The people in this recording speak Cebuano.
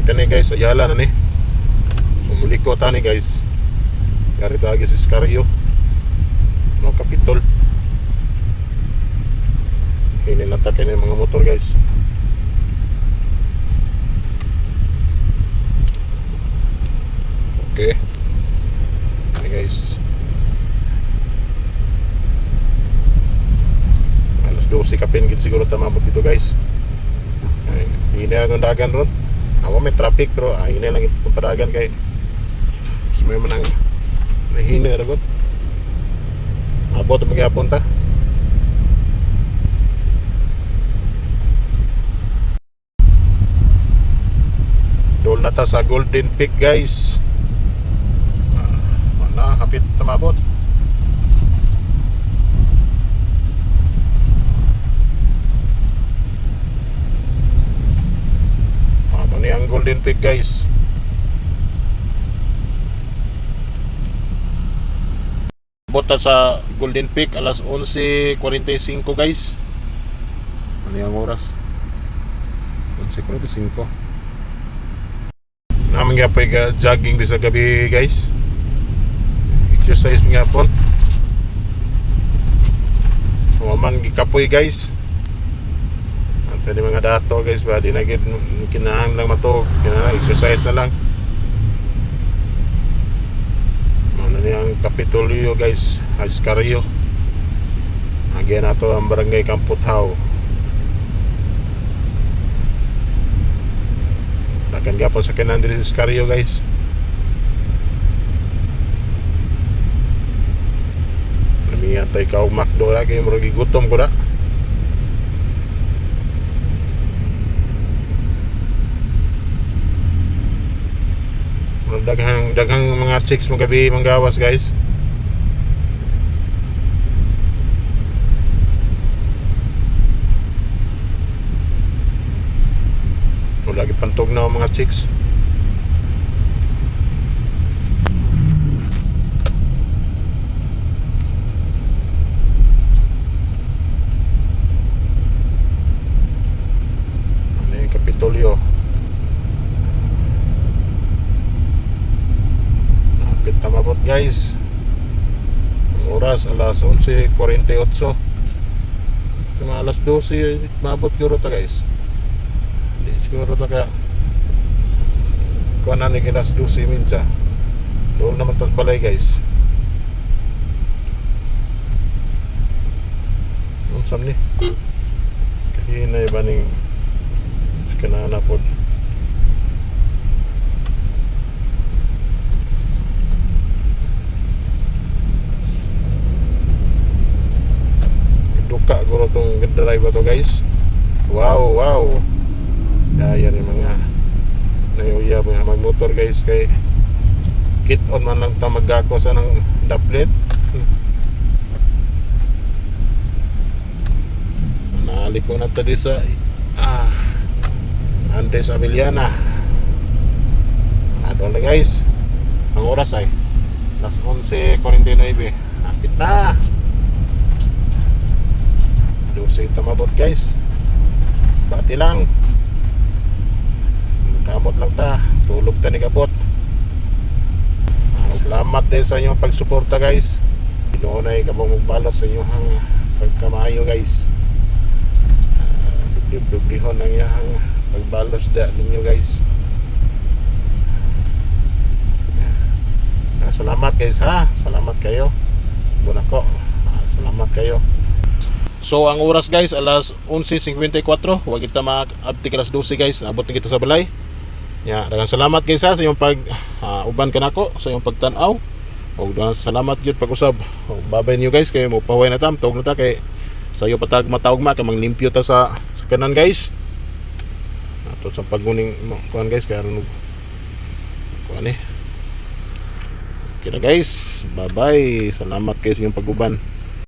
Kani guys, Ayala na ni. Sumuliko ta ni guys. Gari ta sa Escario. No, Kapitol. Hini na ta kini mga motor guys. Okay. Kani guys. Alas 12 kapin gid siguro ta maabot dito guys. Ay, hini ang dagan ron. Awa may traffic pero ay hini lang itong padagan kay may manang nahina ra gud. Abot magyapon ta. Dool na ta sa Golden Peak guys. Ah, na hapit ta maabot. Ah, mo ni ang Golden Peak guys. Abot ta sa Golden Peak alas 11:45 guys. Ano yung oras? 11:45. Naman nga pa jogging bisa gabi guys. Exercise nga po. Wa man gikapoy guys. Ante ni mga dato guys ba di na gid kinahanglan matug, kinahanglan exercise na lang. Ano ni ang Kapitolyo guys, Escario. Agyan nato ang Barangay Kamputhaw. Dagan gyapon sa kinan diri sa Escario guys. Namiya tay ka og McDo ra kay murag gigutom ko ra. Murag daghang daghang mga chicks magabi manggawas guys. Wala lagi pantog na ang mga chicks. Ano yung Kapitolyo? Napit na mabot guys. Ang oras alas 11:48. Mga alas 12 maabot siguro ta guys. Di siguro ta ka kuha na ni alas 12:30. Doon naman tas balay guys. Unsam ni? Kahinay ba ning kanana pod? Duka guro tong driver to guys. Wow. Kaya ni mga nayuya mga magmotor guys kay kit on man lang ta maggako sa ng daplit. Naliko na ta di sa Andres Avellana. Doon na guys. Ang oras ay alas 11:49. Hapit na. 12 tamabot guys. Bati lang. Kamot lang ta. Tulog ta ni kapot. Salamat din sa inyong pagsuporta guys. Ginoo na kabang magbalos sa inyong pagkamayo guys. Dugdugdihon ang iyang pagbalos da ninyo guys. Salamat guys ha. Salamat kayo. Bun ako. Salamat kayo. So ang oras guys alas 11:54. Huwag kita maabti alas 12 guys. Abot na kita sa balay. Ya, daghang salamat guys ha sa iyong pag uban kanako, sa iyong pagtan-aw. Og daghang salamat gyud pag-usab. Og babay niyo guys kay mo paway na tam, tawag na ta kay sayo pa tag matawag ma kay manglimpyo ta sa kanan guys. Ato sa pagguning kuan guys kay aron kuan eh. Okay na guys. Bye bye. Salamat kayo sa inyong pag-uban.